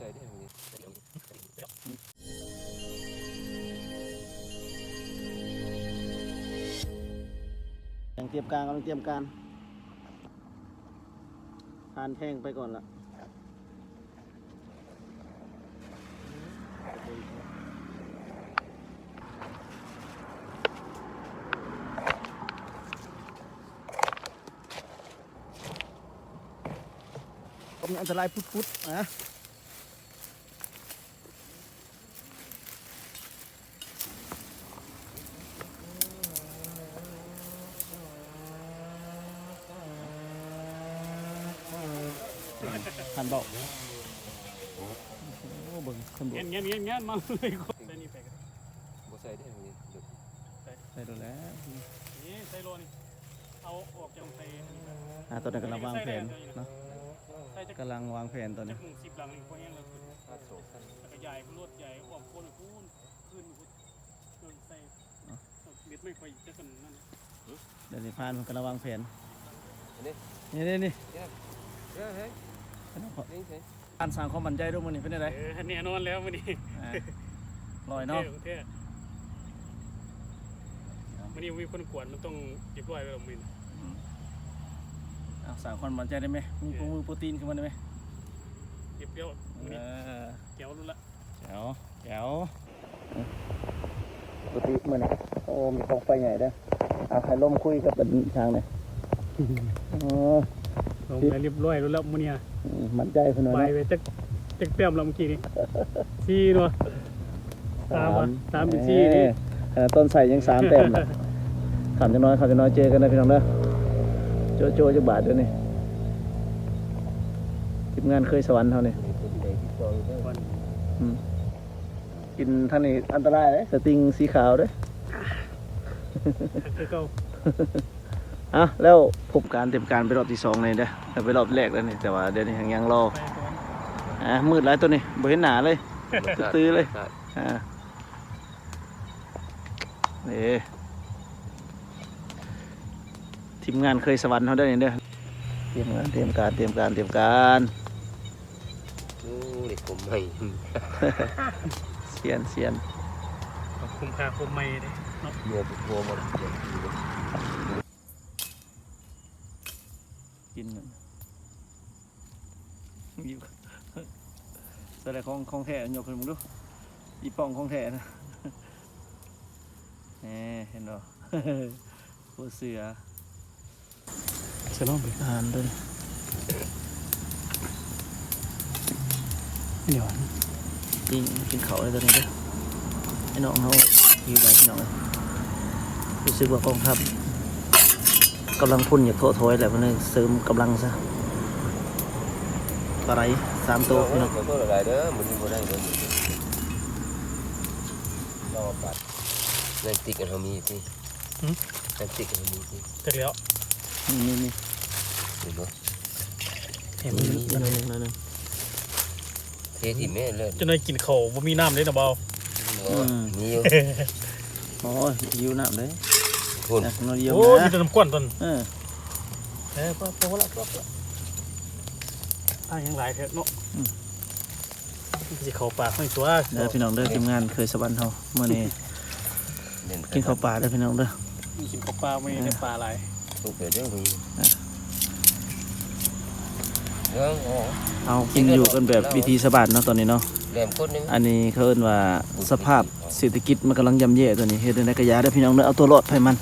ຍັງຕຽມການ ກຳລັງຕຽມການ ຜ່ານແພງໄປກ່ອນລະ. ກໍມີອັນຕະລາຍປຸດໆ ນະ. ທ່ານເວົ້າ ໂອ້ ເບິ່ງ ທ່ານເວົ້າ ແງນໆໆໆ ມາເລີຍ ໃສ່ນີ້ໄປກໍໄດ້ ບໍ່ໃສ່ເດ້ ນີ້ ໃສ່ ໃສ່ໂດນແລ້ວ ນີ້ໃສ່ໂລນີ້ ເອົາອອກຈາກໃສ່ອັນນີ້ ອ່າ ຕອນນີ້ກຳລັງວາງແຜນເນາະ ໃສ່ຈັກ ກຳລັງວາງແຜນຕອນນີ້ ຈັກໂມງ ສິບຫຼັງນີ້ພໍແຮງແລ້ວ ແລ້ວກໍຢາຍໂລດ ຢາຍອ້ອມໂຄນພຸ້ນ ຄືນພຸ້ນ ເອີ ໃສ່ ເອົາເບັດໄມ້ຂ້ອຍຈັກອັນນັ້ນ ດຽວນີ້ພານເພິ່ນກຳລັງວາງແຜນ ນີ້ ນີ້ ນີ້ ນີ້ ນີ້ ນີ້ ນີ້ ນີ້ ອັນສ້າງຄວາມໝັ້ນໃຈເດີ້ມື້ນີ້ເປັນຈັ່ງໃດ? ເອີ ແນ່ນອນແລ້ວມື້ນີ້ ອ່າ ຮ້ອຍເນາະ ແທ້ ແທ້ ມື້ນີ້ບໍ່ມີຄົນກວນ ມັນຕ້ອງຮຽບຮ້ອຍໄວ້ແລ້ວມື້ນີ້ ອືມ ເອົາ ສ້າງຄວາມໝັ້ນໃຈໄດ້ໄໝ? ມີ ເອີ ໂປຣ ມີໂປຣຕີນຂຶ້ນມາໄດ້ໄໝ? ຮຽບຮ້ອຍມື້ນີ້ ເອີ ແກວໂລດລະ ແກວ ແກວ ປົກກະຕິມື້ນີ້ ໂອ້ ມີກອງໄຟໃຫຍ່ເດີ້ ເອົາໃຫ້ລົມຄຸຍກັບອັນທາງນີ້ ໂອ້ ລົມໄປຮຽບຮ້ອຍແລ້ວມື້ນີ້ ອືມ ໝັ້ນໃຈເພິ່ນວ່າ ໄປໄປຈັກ ຈັກແຕ້ມແລ້ວມື້ກີ້ນີ້ ສີ່ເນາະ ສາມ ສາມ ສາມເປັນສີ່ນີ້ ເອີ ຕົ້ນໄຊຍັງສາມແຕ້ມລະ ຂ້າມຈັກໜ້ອຍ ຂ້າມຈັກໜ້ອຍ ເຈີກັນເດີ້ພີ່ນ້ອງເດີ້ ໂຈະໆ ຈັກບາດດຽວນີ້ ທີມງານເຄີຍສະຫວັນເຮົານີ້ ອືມ ກິນທາງນີ້ອັນຕະລາຍເດ້ ສະຕິງສີຂາວເດ້ ຄືເກົ່າ ອ່ະ ແລ້ວພົບການ ຕຽມການໄປຮອບທີສອງນີ້ເດ້ ໄປຮອບແລກແລ້ວນີ້ ແຕ່ວ່າດຽວນີ້ຍັງລໍ ອ່າ ມືດຫຼາຍໂຕນີ້ ບໍ່ເຫັນໜ້າເລີຍ ຕື່ເລີຍ ອ່າ ເດ້ ທີມງານເຄີຍສະຫວັນເຮົາເດີ້ນີ້ເດີ້ ຕຽມງານ ຕຽມການ ຕຽມການ ຕຽມການ ໂອ້ ໄດ້ຄົມໃໝ່ ຊຽນ ຊຽນ ເອົາຄຸ້ມຄ່າຄົມໃໝ່ເດ້ເນາະ ເມື່ອໄປຄົມມາ ກິນ ໃສ່ຂອງ ຂອງແທ້ ຍົກຂຶ້ນເບິ່ງດູ ອີ່ປ່ອງຂອງແທ້ນະ ແນ່ ເຫັນບໍ່ ບໍ່ເຊື່ອ ສະໜອງເປັນອາຫານເດີ ດຽວກິນ ກິນເຂົ້າເລີຍຕອນນີ້ເດີ ໄອ້ນ້ອງເຮົາຫິວຫຼາຍພີ່ນ້ອງເອີຍ ຮູ້ສຶກວ່າກອງທັບກຳລັງພົ້ນຢາກທໍ້ຖອຍແຫຼະ ເພິ່ນເລີຍເສີມກຳລັງຊະ ປາໄຫຼສາມໂຕພີ່ນ້ອງ ຂໍໂທດຫຼາຍໆເດີ ມື້ນີ້ບໍ່ໄດ້ເດີ ລາວວ່າບາດ ໜັງຕິກເຮົາມີຕິ ຫືມ ໜັງຕິກເຮົາມີຕິ ຈັກແລ້ວ ມີ ມີ ມີ ເຫັນບໍ່ ເຫັນມັນມີໜ້ອຍໜຶ່ງ ໜ້ອຍໜຶ່ງ ເທຖິ້ມແມ່ນເລີຍ ຈັກໜ້ອຍກິນເຂົ້າບໍ່ມີນ້ຳເດ້ນະບ່າວ ອືມ ມີຢູ່ ໂອ້ຍ ຫິວນ້ຳເດ້ ພຸ້ນ ໜ້ອຍດຽວ ໂອ້ຍ ນະ ມີແຕ່ນ້ຳກ້ອນຕົນ ເອີ ເອີ ພໍ ພໍລະ ພໍລະ ທາງຍັງຫຼາຍແທ້ເນາະ ອືມ ຊິເຂົ້າປາກມັນຕົວະ ເດີພີ່ນ້ອງເດີ ທີມງານເຄີຍສະຫວັນເຮົາ ມື້ນີ້ກິນເຂົ້າປາເດີພີ່ນ້ອງເດີ ກິນເຂົ້າປາມື້ນີ້ ເອີ ໄດ້ປາຫຼາຍ ສຸກເດີມື້ນີ້ ອ່ະ ເອີ ເຮົາກິນຢູ່ກັນແບບວິຖີຊາວບ້ານເນາະ ຕອນນີ້ເນາະ ອັນນີ້ເຂົາເອີ້ນວ່າສະພາບເສດຖະກິດມັນກຳລັງຍ່ຳແຍ່ຕອນນີ້ ເຮັດຈັ່ງໃດກະຢ່າເດີພີ່ນ້ອງເດີ ເອົາຕົວລອດໃຜມັນ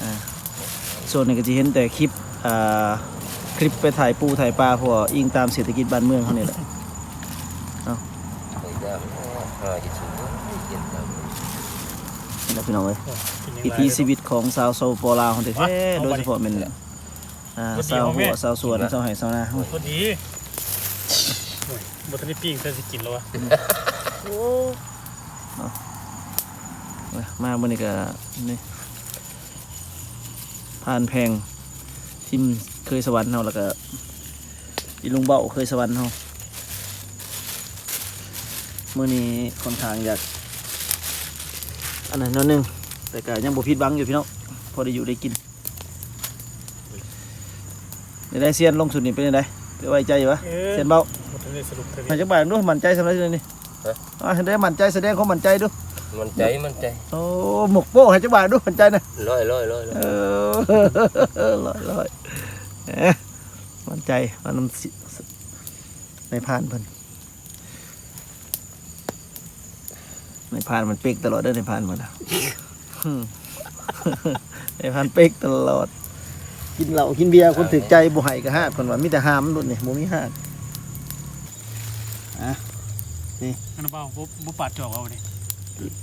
ອ່າ ຊ່ວງນີ້ກໍຊິເຫັນແຕ່ຄລິບ ອ່າ ຄລິບໄປຖ່າຍປູຖ່າຍປາ ເພາະວ່າອີງຕາມເສດຖະກິດບ້ານເມືອງເຮົານີ້ແຫຼະເນາະ ນີ້ແຫຼະພີ່ນ້ອງເອີຍ ວິຖີຊີວິດຂອງຊາວ ສປປ ລາວເຮົາແທ້ໆ ໂດຍສະເພາະແມ່ນ ອ່າ ຊາວຮົ້ວ ຊາວສວນ ຊາວໄຮ່ຊາວນາ ໂອ້ຍ ພໍດີ ໂອ້ຍ ບໍ່ທັນໄດ້ປີ້ງ ແຕ່ຊິກິນແລ້ວວະ ໂອ້ ເອົາ ມາມື້ນີ້ກໍນີ້ ຜ່ານແພງ ທີມເຄີຍສະຫວັນເຮົາ ແລ້ວກໍອີລຸງເບົ້າເຄີຍສະຫວັນເຮົາ ມື້ນີ້ຂ້ອນຂ້າງຢາກອັນນັ້ນໜ້ອຍໜຶ່ງ ແຕ່ກໍຍັງບໍ່ຜິດຫວັງຢູ່ພີ່ນ້ອງ ພໍໄດ້ຢູ່ໄດ້ກິນ. ໄດ້ ຊຽນ ລົງຊຸດນີ້ເປັນຈັ່ງໃດ? ໄວ້ໃຈຢູ່ຫວາ? ເອີ ຊຽນເບົ້າ ບໍ່ ໃຫ້ຈັກບາດດູ ໝັ້ນໃຈສ່ຳໃດນີ້? ຮະ? ອ່າ ໃຫ້ໄດ້ໝັ້ນໃຈ ສະແດງຄວາມໝັ້ນໃຈດູ. ໝັ້ນໃຈ ໝັ້ນໃຈ. ໂອ້ ໝົກໂປ້ ໃຫ້ຈັກບາດດູ ໝັ້ນໃຈນະ. ຮ້ອຍ ຮ້ອຍ ຮ້ອຍ ຮ້ອຍ. ເອີ ຮ້ອຍ ຮ້ອຍ. ເອີ ໝັ້ນໃຈ ວ່ານຳ ນາຍພານເພິ່ນ. ນາຍພານມັນເປັກຕະຫຼອດເດີ ນາຍພານເພິ່ນນະ. ນາຍພານເປັກຕະຫຼອດ ກິນເຫຼົ້າກິນເບຍ ຄົນຖືກໃຈບໍ່ໃຫ້ກະຮາກ ເພິ່ນວ່າ. ມີແຕ່ຫ້າມລຸ້ນນີ້ ບໍ່ມີຮາກ. ອ່ະ ນີ້ ອັນນັ້ນບໍ່ ບໍ່ ບໍ່ປາດຈອກເອົານີ້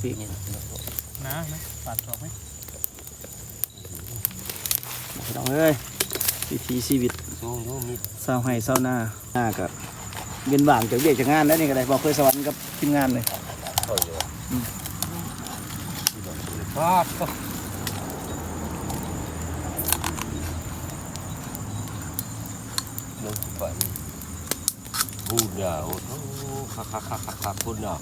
ປີກໆ ນີ້ນະ ນະ ປາດຈອກໄວ້. ພີ່ນ້ອງເອີຍ ວິຖີຊີວິດ ໂອ້ໂຫ ມີ ຊາວໄຮ່ຊາວນາ ນາກະເວັ້ນວ່າງຈາກວຽກຈາກງານແລ້ວນີ້ກະໄດ້ ບໍ່ເຄີຍສະຫວັນກັບທີມງານເລີຍ. ເຂົ້າຢູ່ ອືມ ປາດໂທ້ ລົງໄປ ພຸ້ນນະ ໂອ້ໂຫ ຄັກໆໆໆ ພຸ້ນນະ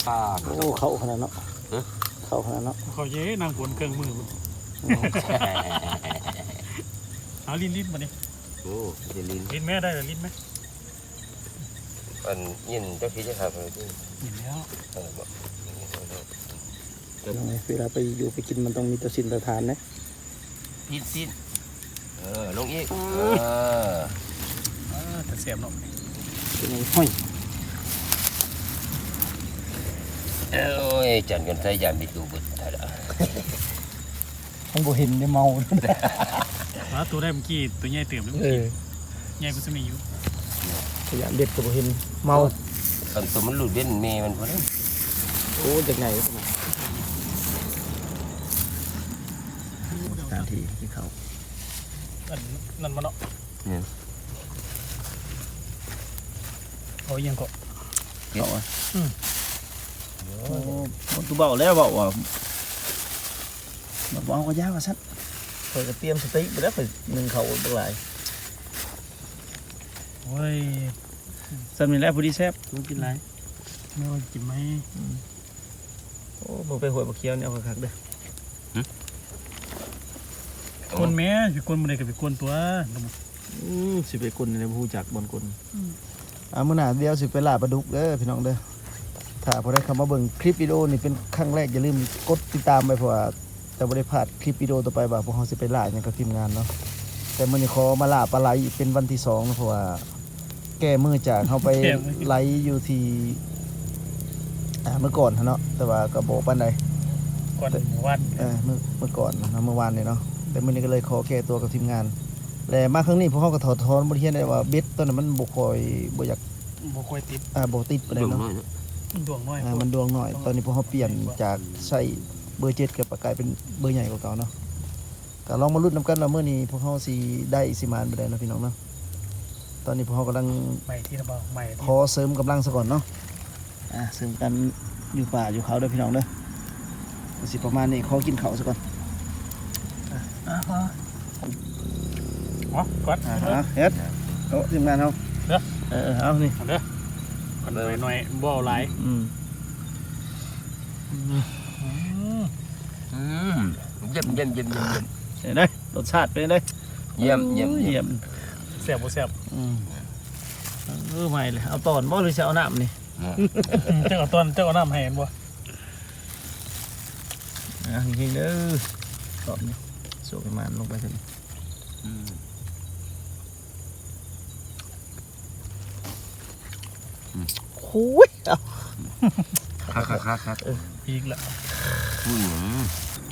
ປາດ ໂອ້ ເຂົ້າຂະໜາດເນາະ ຮະ ເຂົ້າຂະໜາດເນາະ ເຂົ້າເຍ ນັ່ງຝົນເຄື່ອງມືພຸ້ນ. ເອົາ ຫຼິ້ນໆ ບາດນີ້. ໂອ້ ເຮັດຫຼິ້ນ ຫຼິ້ນແມ້ ໄດ້ແລ້ວ ຫຼິ້ນແມ້. ອັນຍິນຈັກທີຈະຫາໄປຕິ ຍິນແລ້ວ ເອີ ບໍ່ ເວລາໄປຢູ່ໄປກິນມັນຕ້ອງມີຕໍ່ສິນຕໍ່ທານເດ້. ປີ້ນ ຊີ້ນ ເອີ ລົງອີກ ເອີ ເອີ ແຕ່ແຊບເນາະ ເປັນຫຍັງ ໂອ້ຍ ໂອ້ຍ ຈັນກັນໃສ່ຢານມີຕູ້ເບິດ ຕາຍລະ ມັນບໍ່ເຫັນໄດ້ເມົາ ວ່າໂຕໄດ້ເມື່ອກີ້ ໂຕໃຫຍ່ເຕີບເດ້ ເອີ ໃຫຍ່ກວ່າສ່ຳນີ້ຢູ່ ພະຍາຍາມເດັດກະບໍ່ເຫັນ ເມົາ ຄັນໂຕມັນຫຼຸດເວັນແມ່ມັນພຸ້ນ. ໂອ້ ຈັກໃຫຍ່ ສະຖານທີ່ກິນເຂົ້າ ອັນນັ້ນມາເນາະ ແມ່ນ ເອົາອີ່ຫຍັງເກາະ ເຂົ້າ ອືມ ໂອ້ ມັນຄືເວົ້າແລ້ວ ເວົ້າວ່າ ມັນບໍ່ເອົາກະຢ່າວ່າຊັ້ນ ຂ້ອຍກະຕຽມສະຕິໄປແລ້ວ ຂ້ອຍໜຶ້ງເຂົ້າບັກຫຼາຍ ໂອ້ຍ ສ່ຳນີ້ແຫຼະພໍດີແຊບ ບໍ່ກິນຫຼາຍ ແມ່ວ່າກິນໃໝ່ ອືມ. ໂອ້ ເບິ່ງໄປຫ້ວຍບັກຂຽວນີ້ ເອົາຄັກໆເດີ ຫຶ ກົນແມ້ ຊິກົນບໍ່ໄດ້ກະໄປກົນຕົວະ ອືມ ຊິໄປກົນແນວໃດ ບໍ່ຮູ້ຈັກບ່ອນກົນ ອືມ ອ່າ ມື້ໜ້າດຽວຊິໄປລ່າປາດຸກເດີພີ່ນ້ອງເດີ. ຖ້າຜູ້ໃດເຂົ້າມາເບິ່ງຄລິບວິດີໂອນີ້ເປັນຄັ້ງແລກ ຢ່າລືມກົດຕິດຕາມໄວ້ ເພາະວ່າຈະບໍ່ໄດ້ພາດຄລິບວິດີໂອຕໍ່ໄປວ່າພວກເຮົາຊິໄປລ່າຫຍັງກັບທີມງານເນາະ. ແຕ່ມື້ນີ້ຂໍມາລ່າປາໄຫຼອີກເປັນວັນທີສອງເນາະ ເພາະວ່າ ແກ້ມືຈາກເຮົາໄປ ແກ້ມື ໄລຢູ່ທີ່ ອ່າ ມື້ກ່ອນຫັ້ນເນາະ ແຕ່ວ່າກະບໍ່ປານໃດ ກ່ອນມື້ວານ ເອີ ມື້ ມື້ກ່ອນເນາະ ມື້ວານນີ້ເນາະ ແຕ່ມື້ນີ້ກະເລີຍຂໍແກ້ຕົວກັບທີມງານ ແລະ ມາຄັ້ງນີ້ພວກເຮົາກະຖອດຖອນບົດຮຽນໄດ້ວ່າ ເບັດຕອນນັ້ນມັນບໍ່ຄ່ອຍ ບໍ່ຢາກ ບໍ່ຄ່ອຍຕິດ ອ່າ ບໍ່ຕິດປານໃດເນາະ ດວງນ້ອຍເນາະ ດວງນ້ອຍ ອ່າ ໂພດ ມັນດວງນ້ອຍ ດວງນ້ອຍ ຕອນນີ້ພວກເຮົາປ່ຽນຈາກໃຊ້ເບີເຈັດກະກາຍເປັນເບີໃຫຍ່ກວ່າເກົ່າເນາະ. ກະລອງມາລຸ້ນນຳກັນວ່າມື້ນີ້ພວກເຮົາຊິໄດ້ຊິໝານບໍ່ໄດ້ເນາະພີ່ນ້ອງເນາະ. ຕອນນີ້ພວກເຮົາກຳລັງ ໄໝ້ທີ່ລະເບົາ ໄໝ້ທີ່ ຂໍເສີມກຳລັງຊະກ່ອນເນາະ ອ່າ ເສີມການຢູ່ປ່າຢູ່ເຂົາເດີພີ່ນ້ອງເດີ. ກະຊິປະມານນີ້ ຂໍກິນເຂົ້າຊະກ່ອນ ອ່າ ເອົາ ເຮັດ ໂອ້ ທີມງານເຮົາ ເດີ ເອີ ເອົານີ້ ເອົາເດີ ໜ້ອຍໆ ບໍ່ເອົາຫຼາຍ ອືມ ອືມ ອືມ ຢ້ຽມ ຢ້ຽມ ຢ້ຽມ ຢ້ຽມ ເປັນໃດ ລົດຊາດເປັນໃດ? ຢ້ຽມ ຢ້ຽມ ໂອ້ຍ ຢ້ຽມ ແຊບບໍ່ແຊບ? ອືມ ເອີ ໃໝ່ເລີຍ ເອົາຕອນບໍ່ ຫຼືຊິເອົານ້ຳນີ້? ເຈົ້າເອົາຕອນ ເຈົ້າເອົານ້ຳໃຫ້ແມ່ນບໍ່? ອ່າ ເຮັງໆເດີ ຕອນນີ້ ໂຊກໃຫ້ໝານລົງໄປຊັ້ນ ອືມ. ໂອ້ຍ ຄັກໆໆໆ ເອີ ອີກລະ ອຸ້ຍ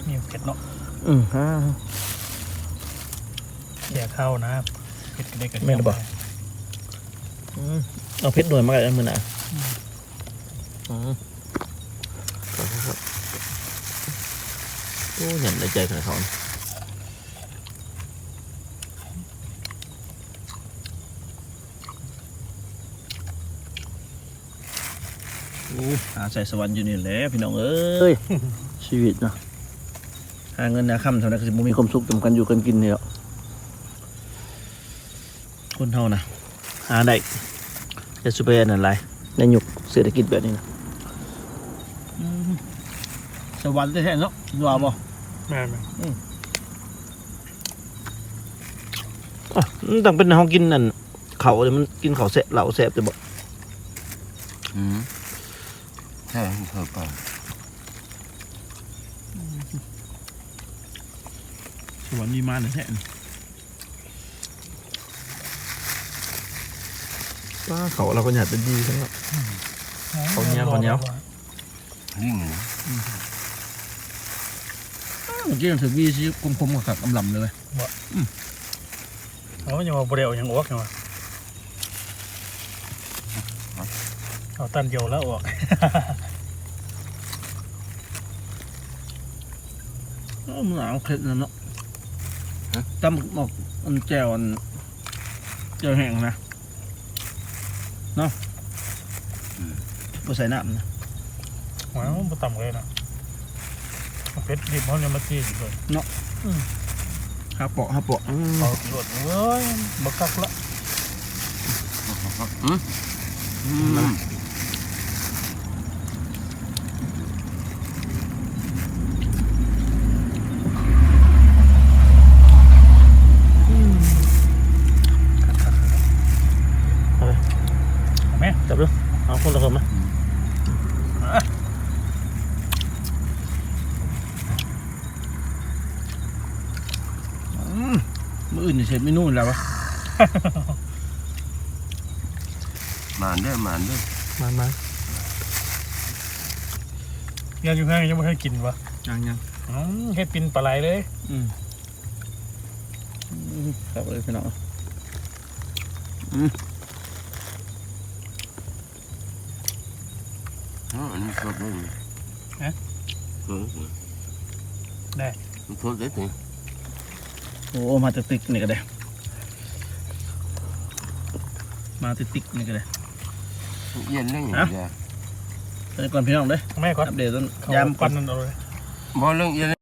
ມີເຜັດເນາະ ອືມ ແກ່ເຂົ້ານະ ເຜັດກະໄດ້ກະ ແມ່ນບໍ່? ອືມ ເອົາເຜັດໜ່ວຍມາກະໄດ້ມື້ໜ້າ ອືມ ອືມ ໂອ້ ຍຳໄດ້ໃຈຂະໜາດເຂົາ ໂອ້ ຫາໃສ່ສະຫວັນຢູ່ນີ້ແຫຼະພີ່ນ້ອງເອີຍ ຊີວິດເນາະ ຫາເງິນຫາຄຳເທົ່າໃດກະຊິບໍ່ມີຄວາມສຸກນຳກັນຢູ່ກັນກິນນີ້ດອກ ຄົນເຮົານະ ຫາໄດ້ ຢ່າສູ່ໄປອັນນັ້ນຫຼາຍ ໃນຍຸກເສດຖະກິດແບບນີ້ນະ ອືມ ສະຫວັນແທ້ໆເນາະ ວ່າບໍ່? ແມ່ນໆ ອືມ ອ່ະ ມັນຕ້ອງເປັນເຮົາກິນອັນ ເຂົ້າເດ້ ມັນກິນເຂົ້າແຊະ ເຫຼົ້າແຊບແຕ່ບໍ່. ອືມ ແຊບເຂົ້າໄປ ສະຫວັນມີມາແທ້ໆ. ປ້າ ເຂົ້າລາວກໍຫຍາດດີໆ ເນາະ. ເຂົ້າໜຽວ ເຂົ້າໜຽວ. ນີ້ມັນ ອືມ ເມື່ອກີ້ຖືກວີຊີ ຄົມໆ ຄັກໆ ອຳລຳເລີຍເວີຍ. ບໍ່ ອືມ ເອົາ ຍັງວ່າບໍ່ໄດ້ເອົາຫຍັງອອກ ຍັງວ່າ ເອົາຕັນດຽວແລ້ວອອກ. ເອົາ ມັນເອົາເຜັດນຳເນາະ. ຮະ ຕຳໝາກ ອັນ ແຈ່ວ ອັນ ແຈ່ວແຫ້ງນະ ເນາະ. ອືມ ບໍ່ໃສ່ນ້ຳນະ. ໂອ້ຍ ບໍ່ຕຳເລີຍນະ ເຜັດດິບເຮົາຍັງມາຈີ່ຢູ່ເລີຍເນາະ. ອືມ ຫາເປາະ ຫາເປາະ. ອືມ ເອົາໂລດເອີຍ ບໍ່ຄັກລະ. ອືມ ອືມ ເອົາແມ່ ຈັບດູ ເອົາຄົນລະຄົນມາ. ອືມ ມື້ອື່ນຊິເຮັດເມນູແລ້ວວະ. ໝານເດີ ໝານເດີ ມາໆ. ຍັງຢູ່ເຮືອນ ຍັງບໍ່ທັນກິນວະ. ຍັງໆ ອືມ ເຮັດປິ່ນປາໄຫຼເລີຍ. ອືມ ອືມ ຄັກເລີຍພີ່ນ້ອງ. ອືມ ອໍ ອັນນີ້ສົດເລີຍນີ້. ຮະ ສົດເລີຍ ໄດ້ ມັນສົດເລີຍຕິ. ໂອ້ ມາຕິກໆ ນີ້ກໍໄດ້ ມາຕິກໆ ນີ້ກໍໄດ້. ເຢັນເລີຍນີ້. ໄປກ່ອນພີ່ນ້ອງເດີ ແມ່ກ່ອນ ອັບເດດຕອນຍາມກ່ອນ. ບໍ່ ເລື່ອງເຢັນ